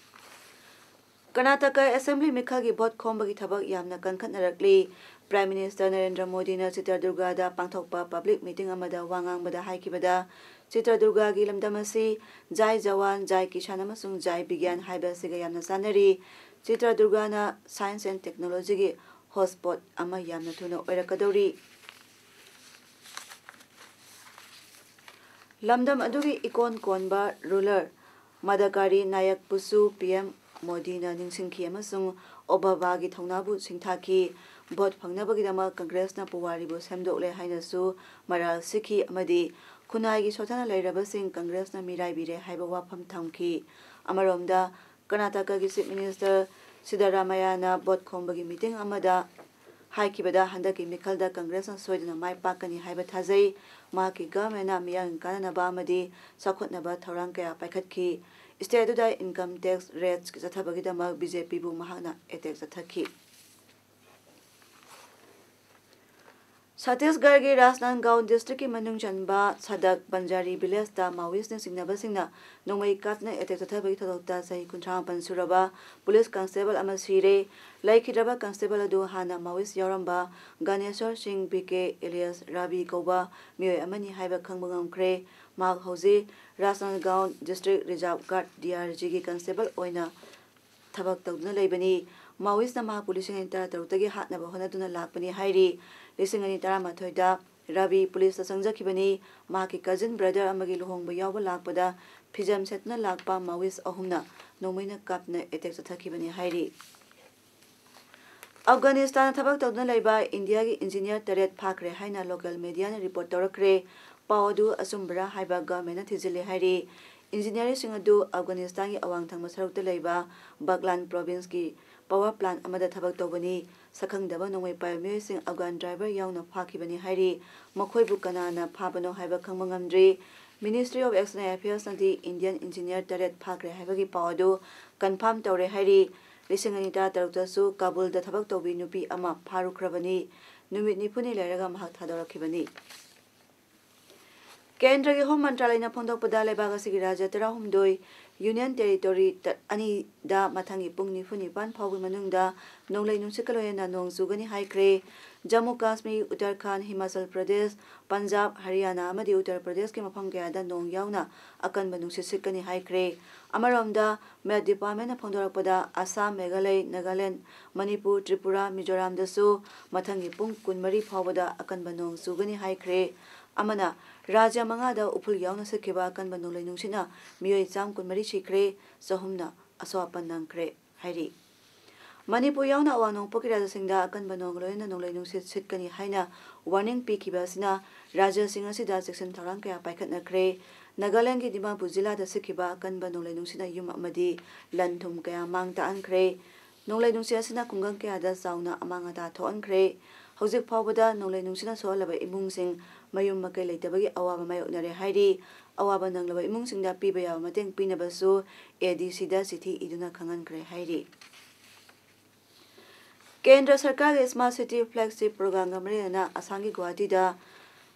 ꯀꯔꯅꯥꯇꯀ ꯑꯦꯁꯦꯝꯕ꯭ꯂꯤ ꯃꯤꯈꯜꯒꯤ ꯚꯣꯠ ꯈꯣꯝꯕꯒꯤ ꯊꯕꯛ ꯌꯥꯝꯅ ꯀꯟꯈꯠꯅꯔꯛꯂꯤ꯫ Prime Minister ꯅꯔꯦꯟꯗ꯭ꯔ ꯃꯣꯗꯤꯅ ꯆꯤꯇ꯭ꯔꯗꯨꯔꯒꯥꯗ ꯄꯥꯡꯊꯣꯛꯄ ꯄꯕ꯭ꯂꯤꯛ ꯃꯤꯇꯤꯡ ꯑꯃꯗ ꯋꯥ ꯉꯥꯡꯕꯗ ꯍꯥꯏꯈꯤꯕꯗ, ꯆꯤꯇ꯭ꯔꯗꯨꯔꯒꯥꯒꯤ ꯂꯝꯗꯝ ꯑꯁꯤ ꯖꯥꯏ ꯖꯋꯥꯟ, ꯖꯥꯏ ꯀꯤꯁꯥꯟ ꯑꯃꯁꯨꯡ ꯖꯥꯏ ꯕꯤꯒ꯭ꯌꯥꯟ ꯍꯥꯏꯕ ꯑꯁꯤꯒ ꯌꯥꯝꯅ ꯆꯥꯟꯅꯔꯤ꯫ ꯆꯤꯇ꯭ꯔꯗꯨꯔꯒꯥꯅ Science and Technologyꯒꯤ hotspot ꯑꯃ ꯌꯥꯝꯅ ꯊꯨꯅ ꯑꯣꯏꯔꯛꯀꯗꯧꯔꯤ꯫ ꯂꯝꯗꯝ ꯑꯗꯨꯒꯤ ꯏꯀꯣꯟ ꯀꯣꯟꯕ ruler ꯃꯗꯀꯥꯔꯤ ꯅꯥꯌꯛꯄꯨꯁꯨ ꯄꯤ ꯑꯦꯝ ꯃꯣꯗꯤꯅ ꯅꯤꯡꯁꯤꯡꯈꯤ ꯑꯃꯁꯨꯡ ꯑꯣꯕꯥꯃꯥꯒꯤ ꯊꯧꯅꯥꯕꯨ ꯁꯤꯡꯊꯥꯈꯤ꯫ ꯚꯣꯠ ꯐꯪꯅꯕꯒꯤꯗꯃꯛ ꯀꯪꯒ꯭ꯔꯦꯁꯅ ꯄꯨꯋꯥꯔꯤꯕꯨ ꯁꯦꯝꯗꯣꯛꯂꯦ ꯍꯥꯏꯅꯁꯨ ꯃꯔꯥꯜ ꯁꯤꯈꯤ ꯑꯃꯗꯤ ꯈꯨꯟꯅꯥꯏꯒꯤ ꯁꯣꯊꯅ ꯂꯩꯔꯕꯁꯤꯡ ꯀꯪꯒ꯭ꯔꯦꯁꯅ ꯃꯤꯔꯥꯏꯕꯤꯔꯦ ꯍꯥꯏꯕ ꯋꯥꯐꯝ ꯊꯝꯈꯤ꯫ ꯑꯃꯔꯣꯝꯗ, ꯀꯔꯅꯥꯇꯀꯥꯒꯤ Chief Minister ꯁꯤꯗꯔꯥꯃꯌꯥꯅ ꯚꯣꯠ ꯈꯣꯝꯕꯒꯤ ꯃꯤꯇꯤꯡ ꯑꯃꯗ ꯍꯥꯏꯈꯤꯕꯗ, ꯍꯟꯗꯛꯀꯤ ꯃꯤꯈꯜꯗ ꯀꯪꯒ꯭ꯔꯦꯁꯅ ꯁꯣꯏꯗꯅ ꯃꯥꯏ ꯄꯥꯛꯀꯅꯤ ꯍꯥꯏꯕ ꯊꯥꯖꯩ꯫ ꯃꯍꯥꯛꯀꯤ governmentꯅ ꯃꯤꯌꯥꯝꯒꯤ ꯀꯥꯟꯅꯅꯕ ꯑꯃꯗꯤ ꯆꯥꯎꯈꯠꯅꯕ ꯊꯧꯔꯥꯡ ꯀꯌꯥ ꯄꯥꯏꯈꯠꯈꯤ꯫ State ꯑꯗꯨꯗ income tax rates ꯆꯠꯊꯕꯒꯤꯗꯃꯛ ꯕꯤ ꯖꯦ ꯄꯤꯕꯨ ꯃꯍꯥꯛꯅ attack ꯆꯠꯊꯈꯤ꯫ ꯁꯠꯇꯤꯁꯒꯔꯒꯤ ꯔꯥꯖꯅꯟꯒꯥꯎꯟ ꯗꯤꯁꯇ꯭ꯔꯤꯛꯀꯤ ꯃꯅꯨꯡ ꯆꯟꯕ ꯁꯗꯛ ꯕꯟꯖꯥꯔꯤ ꯚꯤꯂꯦꯖꯇ ꯃꯥꯋꯤꯁꯅ ꯆꯤꯡꯅꯕꯁꯤꯡꯅ ꯅꯣꯡꯃꯩ ꯀꯥꯞꯇꯨꯅ ꯑꯦꯇꯦꯛ ꯆꯠꯊꯕꯒꯤ ꯊꯧꯗꯣꯛꯇ ꯆꯍꯤ ꯀꯨꯟꯊ꯭ꯔꯥ ꯃꯥꯄꯟ ꯁꯨꯔꯕ ꯄꯨꯂꯤꯁ ꯀꯟꯁꯇꯦꯕꯜ ꯑꯃ ꯁꯤꯔꯦ꯫ ꯂꯩꯈꯤꯗ꯭ꯔꯕ ꯀꯟꯁꯇꯦꯕꯜ ꯑꯗꯨ ꯍꯥꯟꯅ ꯃꯥꯋꯤꯁ ꯌꯥꯎꯔꯝꯕ ꯒꯥꯅꯦꯁꯣꯔ ꯁꯤꯡ ꯕꯤ ꯀꯦ ꯑꯦꯂꯤꯌꯥꯁ ꯔꯥꯕꯤ ꯀꯧꯕ ꯃꯤꯑꯣꯏ ꯑꯃꯅꯤ ꯍꯥꯏꯕ ꯈꯪꯕ ꯉꯝꯈ꯭ꯔꯦ꯫ ꯃꯍꯥꯛ ꯍꯧꯖꯤꯛ Rajnandgaon district reserve guard, D R ꯖꯤꯒꯤ ꯀꯟꯁꯇꯦꯕꯜ ꯑꯣꯏꯅ ꯊꯕꯛ ꯇꯧꯗꯨꯅ ꯂꯩꯕꯅꯤ꯫ ꯃꯥꯋꯤꯁꯅ ꯃꯍꯥꯛꯄꯨ ꯂꯤꯁꯤꯡ ꯑꯅꯤ ꯇꯔꯥꯇꯔꯨꯛꯇꯒꯤ ꯍꯥꯠꯅꯕ ꯍꯣꯠꯅꯗꯨꯅ ꯂꯥꯛꯄꯅꯤ ꯍꯥꯏꯔꯤ꯫ ꯂꯤꯁꯤꯡ ꯑꯅꯤ ꯇꯔꯥꯃꯥꯊꯣꯏꯗ ꯔꯥꯕꯤ ꯄꯨꯂꯤꯁꯇ ꯆꯪꯖꯈꯤꯕꯅꯤ꯫ ꯃꯍꯥꯛꯀꯤ ꯀꯖꯤꯟ ꯕ꯭ꯔꯗꯔ ꯑꯃꯒꯤ ꯂꯨꯍꯣꯡꯕ ꯌꯥꯎꯕ ꯂꯥꯛꯄꯗ ꯐꯤꯖꯝ ꯁꯦꯠꯇꯨꯅ ꯂꯥꯛꯄ ꯃꯥꯋꯤꯁ ꯑꯍꯨꯝꯅ ꯅꯣꯡꯃꯩꯅ ꯀꯥꯞꯇꯨꯅ ꯑꯦꯇꯦꯛ ꯆꯠꯊꯈꯤꯕꯅꯤ ꯍꯥꯏꯔꯤ꯫ ꯑꯐꯒꯥꯅꯤꯁꯇꯥꯟꯗ ꯊꯕꯛ ꯇꯧꯗꯨꯅ ꯂꯩꯕ ꯏꯟꯗꯤꯌꯥꯒꯤ ꯏꯟꯖꯤꯅꯤꯌꯥꯔ ꯇꯔꯦꯠ ꯐꯥꯈ꯭ꯔꯦ ꯍꯥꯏꯅ ꯂꯣꯀꯦꯜ ꯃꯦꯗꯤꯌꯥꯅ ꯔꯤꯄꯣꯔꯠ ꯇꯧꯔꯛꯈ꯭ꯔꯦ꯫ ꯄꯥꯎ ꯑꯗꯨ ꯑꯆꯨꯝꯕꯔꯥ ꯍꯥꯏꯕ ꯒꯚꯔꯟꯃꯦꯟꯠꯅ ꯊꯤꯖꯤꯜꯂꯤ ꯍꯥꯏꯔꯤ꯫ ꯏꯟꯖꯤꯅꯤꯌꯥꯔꯁꯤꯡ ꯑꯗꯨ ꯑꯐꯒꯥꯅꯤꯁꯇꯥꯟꯒꯤ ꯑꯋꯥꯡ ꯊꯪꯕ ꯁꯔꯨꯛꯇ ꯂꯩꯕ ꯕꯒꯂꯥꯟ ꯄ꯭ꯔꯣꯚꯤꯟꯁꯀꯤ ꯄꯥꯋꯔ ꯄ꯭ꯂꯥꯟꯠ ꯑꯃꯗ ꯊꯕꯛ ꯇꯧꯕꯅꯤ꯫ ꯁꯛꯈꯪꯗꯕ ꯅꯣꯡꯃꯩ ꯄꯥꯏꯕ ꯃꯤꯑꯣꯏꯁꯤꯡ ꯑꯐꯒꯥꯟ ꯗ꯭ꯔꯥꯏꯚꯔ ꯌꯥꯎꯅ ꯐꯥꯈꯤꯕꯅꯤ ꯍꯥꯏꯔꯤ꯫ ꯃꯈꯣꯏꯕꯨ ꯀꯅꯥꯅ ꯐꯥꯕꯅꯣ ꯍꯥꯏꯕ ꯈꯪꯕ ꯉꯝꯗ꯭ꯔꯤ꯫ Ministry of External Affairsꯅꯗꯤ ꯏꯟꯗꯤꯌꯟ ꯏꯟꯖꯤꯅꯤꯌꯥꯔ ꯇꯔꯦꯠ ꯐꯥꯈ꯭ꯔꯦ ꯍꯥꯏꯕꯒꯤ ꯄꯥꯎ ꯑꯗꯨ ꯀꯟꯐꯥꯔꯝ ꯇꯧꯔꯦ ꯍꯥꯏꯔꯤ꯫ ꯂꯤꯁꯤꯡ ꯑꯅꯤ ꯇꯔꯥꯇꯔꯨꯛꯇꯁꯨ ꯀꯥꯕꯨꯜꯗ ꯊꯕꯛ ꯇꯧꯕꯤ ꯅꯨꯄꯤ ꯑꯃ ꯐꯥꯔꯨꯈ꯭ꯔꯕꯅꯤ꯫ ꯅꯨꯃꯤꯠ ꯅꯤꯐꯨꯅꯤ ꯂꯩꯔꯒ ꯃꯍꯥꯛ ꯊꯥꯗꯣꯔꯛꯈꯤꯕꯅꯤ꯫ ꯀꯦꯟꯗ꯭ꯔꯒꯤ ꯍꯣꯝ ꯃꯟꯇ꯭ꯔꯥꯂꯌꯅ ꯐꯣꯡꯗꯣꯛꯄꯗ, ꯂꯩꯕꯥꯛ ꯑꯁꯤꯒꯤ ꯔꯥꯖ꯭ꯌ ꯇꯔꯥꯍꯨꯝꯗꯣꯏ, ꯌꯨꯅꯤꯌꯟ ꯇꯦꯔꯤꯇꯣꯔꯤ ꯇ-, ꯑꯅꯤꯗ ꯃꯊꯪꯒꯤ ꯄꯨꯡ ꯅꯤꯐꯨ ꯅꯤꯄꯥꯟ ꯐꯥꯎꯒꯤ ꯃꯅꯨꯡꯗ ꯅꯣꯡꯂꯩ ꯅꯨꯡꯁꯤꯠꯀ ꯂꯣꯏꯅꯅ ꯅꯣꯡ ꯆꯨꯒꯅꯤ ꯍꯥꯏꯈ꯭ꯔꯦ꯫ ꯖꯝꯃꯨ ꯀꯥꯁꯃꯤꯔ, ꯎꯠꯇꯔꯈꯟꯗ, ꯍꯤꯃꯥꯆꯜ ꯄ꯭ꯔꯗꯦꯁ, ꯄꯟꯖꯥꯕ, ꯍꯔꯤꯌꯥꯅꯥ ꯑꯃꯗꯤ ꯎꯠꯇꯔ ꯄ꯭ꯔꯗꯦꯁꯀꯤ ꯃꯐꯝ ꯀꯌꯥꯗ ꯅꯣꯡ ꯌꯥꯎꯅ ꯑꯀꯟꯕ ꯅꯨꯡꯁꯤꯠ ꯁꯤꯠꯀꯅꯤ ꯍꯥꯏꯈ꯭ꯔꯦ꯫ ꯑꯃꯔꯣꯝꯗ, ꯃꯦꯠ ꯗꯤꯄꯥꯔꯠꯃꯦꯟꯠꯅ ꯐꯣꯡꯗꯣꯔꯛꯄꯗ, ꯑꯁꯥꯝ, ꯃꯦꯘꯥꯂꯌ, ꯅꯥꯒꯥꯂꯦꯟꯗ, ꯃꯅꯤꯄꯨꯔ, ꯇ꯭ꯔꯤꯄꯨꯔꯥ, ꯃꯤꯖꯣꯔꯥꯝꯗꯁꯨ ꯃꯊꯪꯒꯤ ꯄꯨꯡ ꯀꯨꯟꯃꯔꯤ ꯐꯥꯎꯕꯗ ꯑꯀꯟꯕ ꯅꯣꯡ ꯆꯨꯒꯅꯤ ꯍꯥꯏꯈ꯭ꯔꯦ꯫ ꯑꯃꯅ, ꯔꯥꯖ꯭ꯌ ꯃꯉꯥꯗ ꯎꯐꯨꯜ ꯌꯥꯎꯅ ꯁꯤꯠꯈꯤꯕ ꯑꯀꯟꯕ ꯅꯣꯡꯂꯩ ꯅꯨꯡꯁꯤꯠꯅ ꯃꯤꯑꯣꯏ ꯆꯥꯝ ꯀꯨꯟꯃꯔꯤ ꯁꯤꯈ꯭ꯔꯦ, ꯆꯍꯨꯝꯅ ꯑꯁꯣꯛ ꯑꯄꯟ ꯅꯪꯈ꯭ꯔꯦ ꯍꯥꯏꯔꯤ꯫ ꯃꯅꯤꯄꯨꯔ ꯌꯥꯎꯅ ꯑꯋꯥꯡ ꯅꯣꯡꯄꯣꯛꯀꯤ ꯔꯥꯖ꯭ꯌꯁꯤꯡꯗ ꯑꯀꯟꯕ ꯅꯣꯡꯒ ꯂꯣꯏꯅꯅ ꯅꯣꯡꯂꯩ ꯅꯨꯡꯁꯤꯠ ꯁꯤꯠꯀꯅꯤ ꯍꯥꯏꯅ ꯋꯥꯔꯅꯤꯡ ꯄꯤꯈꯤꯕ ꯑꯁꯤꯅ ꯔꯥꯖ꯭ꯌꯁꯤꯡ ꯑꯁꯤꯗ ꯆꯦꯛꯁꯤꯟ ꯊꯧꯔꯥꯡ ꯀꯌꯥ ꯄꯥꯏꯈꯠꯅꯈ꯭ꯔꯦ꯫ ꯅꯥꯒꯥꯂꯦꯟꯗꯒꯤ ꯗꯤꯃꯥꯄꯨꯔ ꯖꯤꯂꯥꯗ ꯁꯤꯠꯈꯤꯕ ꯑꯀꯟꯕ ꯅꯣꯡꯂꯩ ꯅꯨꯡꯁꯤꯠꯅ ꯌꯨꯝ ꯑꯃꯗꯤ ꯂꯟ ꯊꯨꯝ ꯀꯌꯥ ꯃꯥꯡ ꯇꯥꯛꯍꯟꯈ꯭ꯔꯦ꯫ ꯅꯣꯡꯂꯩ ꯅꯨꯡꯁꯤꯠ ꯑꯁꯤꯅ ꯈꯨꯡꯒꯪ ꯀꯌꯥꯗ ꯆꯥꯎꯅ ꯑꯃꯥꯡ ꯑꯇꯥ ꯊꯣꯛꯍꯟꯈ꯭ꯔꯦ꯫ ꯍꯧꯖꯤꯛ ꯐꯥꯎꯕꯗ ꯅꯣꯡꯂꯩ ꯅꯨꯡꯁꯤꯠꯅ ꯁꯣꯛꯍꯜꯂꯕ ꯏꯃꯨꯡꯁꯤꯡ ꯃꯌꯨꯝ ꯃꯀꯩ ꯂꯩꯇꯕꯒꯤ ꯑꯋꯥꯕ ꯃꯥꯌꯣꯛꯅꯔꯦ ꯍꯥꯏꯔꯤ꯫ ꯑꯋꯥꯕ ꯅꯪꯂꯕ ꯏꯃꯨꯡꯁꯤꯡꯗ ꯄꯤꯕ ꯌꯥꯕ ꯃꯇꯦꯡ ꯄꯤꯅꯕꯁꯨ ꯑꯦ ꯗꯤ ꯁꯤꯗ ꯆꯤꯊꯤ ꯏꯗꯨꯅ ꯈꯪꯍꯟꯈ꯭ꯔꯦ ꯍꯥꯏꯔꯤ꯫ ꯀꯦꯟꯗ꯭ꯔ ꯁꯔꯀꯥꯔꯒꯤ Smart City Flagship Programꯒ ꯃꯔꯤ ꯂꯩꯅꯅ ꯑꯁꯥꯝꯒꯤ ꯒꯨꯋꯥꯍꯥꯇꯤꯗ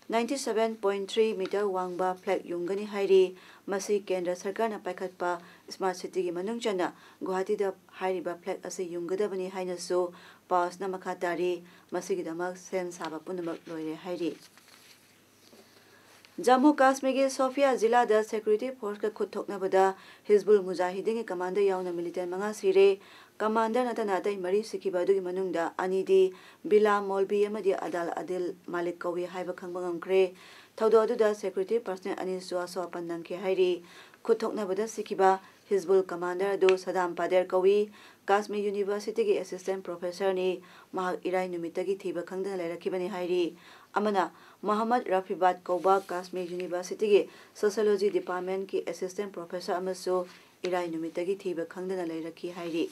ninety seven point three meter ꯋꯥꯡꯕ flag ꯌꯨꯡꯒꯅꯤ ꯍꯥꯏꯔꯤ꯫ ꯃꯁꯤ ꯀꯦꯟꯗ꯭ꯔ ꯁꯔꯀꯥꯔꯅ ꯄꯥꯏꯈꯠꯄ Smart Cityꯒꯤ ꯃꯅꯨꯡ ꯆꯟꯅ ꯒꯨꯋꯥꯍꯥꯇꯤꯗ ꯍꯥꯏꯔꯤꯕ flag ꯑꯁꯤ ꯌꯨꯡꯒꯗꯕꯅꯤ ꯍꯥꯏꯅꯁꯨ ꯄꯥꯎꯁꯅ ꯃꯈꯥ ꯇꯥꯔꯤ꯫ ꯃꯁꯤꯒꯤꯗꯃꯛ ꯁꯦꯝ ꯁꯥꯕ ꯄꯨꯝꯅꯃꯛ ꯂꯣꯏꯔꯦ ꯍꯥꯏꯔꯤ꯫ ꯖꯝꯃꯨ ꯀꯥꯁꯃꯤꯔꯒꯤ ꯁꯣꯐꯤꯌꯥ ꯖꯤꯂꯥꯗ security forceꯀ ꯈꯨꯠ ꯊꯣꯛꯅꯕꯗ ꯍꯤꯖꯕꯨꯜ ꯃꯨꯖꯥꯍꯤꯗꯤꯟꯒꯤ commander ꯌꯥꯎꯅ militant ꯃꯉꯥ ꯁꯤꯔꯦ꯫ Commander ꯅꯠꯇꯅ ꯑꯇꯩ ꯃꯔꯤ ꯁꯤꯈꯤꯕ ꯑꯗꯨꯒꯤ ꯃꯅꯨꯡꯗ ꯑꯅꯤꯗꯤ ꯕꯤꯂꯥ ꯃꯣꯜꯕꯤ ꯑꯃꯗꯤ ꯑꯗꯥꯜ ꯑꯗꯤꯜ ꯃꯥꯂꯤꯛ ꯀꯧꯏ ꯍꯥꯏꯕ ꯈꯪꯕ ꯉꯝꯈ꯭ꯔꯦ꯫ ꯊꯧꯗꯣꯛ ꯑꯗꯨꯗ security personnel ꯑꯅꯤꯁꯨ ꯑꯁꯣꯛ ꯑꯄꯟ ꯅꯪꯈꯤ ꯍꯥꯏꯔꯤ꯫ ꯈꯨꯠ ꯊꯣꯛꯅꯕꯗ ꯁꯤꯈꯤꯕ ꯍꯤꯖꯕꯨꯜ commander ꯑꯗꯨ ꯁꯗꯥꯝ ꯄꯥꯗꯦꯔ ꯀꯧꯏ꯫ ꯀꯥꯁꯃꯤꯔ Universityꯒꯤ assistant professorꯅꯤ꯫ ꯃꯍꯥꯛ ꯏꯔꯥꯏ ꯅꯨꯃꯤꯠꯇꯒꯤ ꯊꯤꯕ ꯈꯪꯗꯅ ꯂꯩꯔꯛꯈꯤꯕꯅꯤ ꯍꯥꯏꯔꯤ꯫ ꯑꯃꯅ ꯃꯣꯍꯝꯃꯗ ꯔꯐꯤꯕꯥꯗ ꯀꯧꯕ ꯀꯥꯁꯃꯤꯔ Universityꯒꯤ Sociology Departmentꯀꯤ assistant professor ꯑꯃꯁꯨ ꯏꯔꯥꯏ ꯅꯨꯃꯤꯠꯇꯒꯤ ꯊꯤꯕ ꯈꯪꯗꯅ ꯂꯩꯔꯛꯈꯤ ꯍꯥꯏꯔꯤ꯫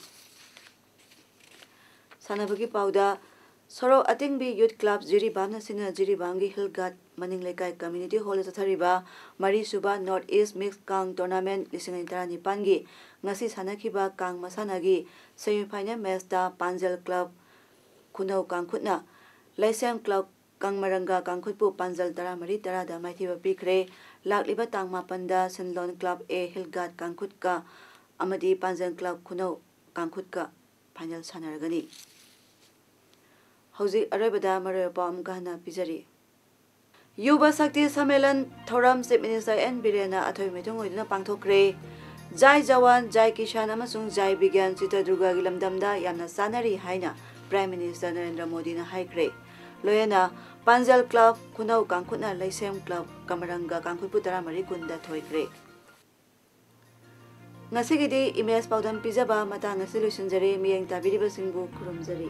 ꯁꯥꯟꯅꯕꯒꯤ ꯄꯥꯎꯗ, ꯁꯣꯔꯣꯛ ꯑꯇꯤꯡꯕꯤ Youth Club ꯖꯤꯔꯤꯕꯥꯝꯅ ꯁꯤꯟꯗꯨꯅ ꯖꯤꯔꯤꯕꯥꯝꯒꯤ Hill Guard ꯃꯅꯤꯡ ꯂꯩꯀꯥꯏ community hallꯗ ꯆꯠꯊꯔꯤꯕ ꯃꯔꯤꯁꯨꯕ North East Mix ꯀꯥꯡ tournament ꯂꯤꯁꯤꯡ ꯑꯅꯤ ꯇꯔꯥꯅꯤꯄꯥꯟꯒꯤ ꯉꯁꯤ ꯁꯥꯟꯅꯈꯤꯕ ꯀꯥꯡ ꯃꯁꯥꯟꯅꯒꯤ semi final matchꯇ ꯄꯥꯟꯖꯜ Club ꯈꯨꯅꯧ ꯀꯥꯡꯈꯨꯠꯅ ꯂꯩꯁꯦꯝ Club ꯀꯪꯃꯔꯪꯒ ꯀꯥꯡꯈꯨꯠꯄꯨ ꯄꯥꯟꯖꯜ ꯇꯔꯥꯃꯔꯤ ꯇꯔꯥꯗ ꯃꯥꯏꯊꯤꯕ ꯄꯤꯈ꯭ꯔꯦ꯫ ꯂꯥꯛꯂꯤꯕ ꯇꯥꯡ ꯃꯥꯄꯟꯗ ꯁꯤꯟꯂꯣꯟ Club A Hill Guard ꯀꯥꯡꯈꯨꯠꯀ ꯑꯃꯗꯤ ꯄꯥꯟꯖꯜ Club ꯈꯨꯅꯧ ꯀꯥꯡꯈꯨꯠꯀ final ꯁꯥꯟꯅꯔꯒꯅꯤ꯫ ꯍꯧꯖꯤꯛ ꯑꯔꯣꯏꯕꯗ ꯃꯔꯨꯑꯣꯏꯕ ꯄꯥꯎ ꯑꯃꯨꯛꯀ ꯍꯟꯅ ꯄꯤꯖꯔꯤ꯫ ꯌꯨꯕ ꯁꯛꯇꯤ ꯁꯝꯃꯦꯂꯟ ꯊꯧꯔꯝ Chief Minister ꯑꯦꯟ ꯕꯤꯔꯦꯟꯅ ꯑꯊꯣꯏꯕ ꯃꯤꯊꯨꯡ ꯑꯣꯏꯗꯨꯅ ꯄꯥꯡꯊꯣꯛꯈ꯭ꯔꯦ꯫ ꯖꯥꯏ ꯖꯋꯥꯟ, ꯖꯥꯏ ꯀꯤꯁꯥꯟ ꯑꯃꯁꯨꯡ ꯖꯥꯏ ꯕꯤꯒ꯭ꯌꯥꯟ ꯆꯤꯇ꯭ꯔꯗꯨꯔꯒꯒꯤ ꯂꯝꯗꯝꯗ ꯌꯥꯝꯅ ꯆꯥꯅꯔꯤ ꯍꯥꯏꯅ Prime Minister ꯅꯔꯦꯟꯗ꯭ꯔ ꯃꯣꯗꯤꯅ ꯍꯥꯏꯈ꯭ꯔꯦ꯫ ꯂꯣꯏꯅꯅ ꯄꯥꯟꯖꯜ Club ꯈꯨꯅꯧ ꯀꯥꯡꯈꯨꯠꯅ ꯂꯩꯁꯦꯝ Club ꯀꯃꯔꯪꯒ ꯀꯥꯡꯈꯨꯠꯄꯨ ꯇꯔꯥꯃꯔꯤ ꯀꯨꯟꯗ ꯊꯣꯏꯈ꯭ꯔꯦ꯫ ꯉꯁꯤꯒꯤꯗꯤ ꯏꯃꯦꯖ ꯄꯥꯎꯗꯝ ꯄꯤꯖꯕ ꯃꯇꯥꯡ ꯑꯁꯤ ꯂꯣꯏꯁꯤꯟꯖꯔꯦ꯫ ꯃꯤꯠꯌꯦꯡ ꯇꯥꯕꯤꯔꯤꯕꯁꯤꯡꯕꯨ ꯈꯨꯔꯨꯝꯖꯔꯤ꯫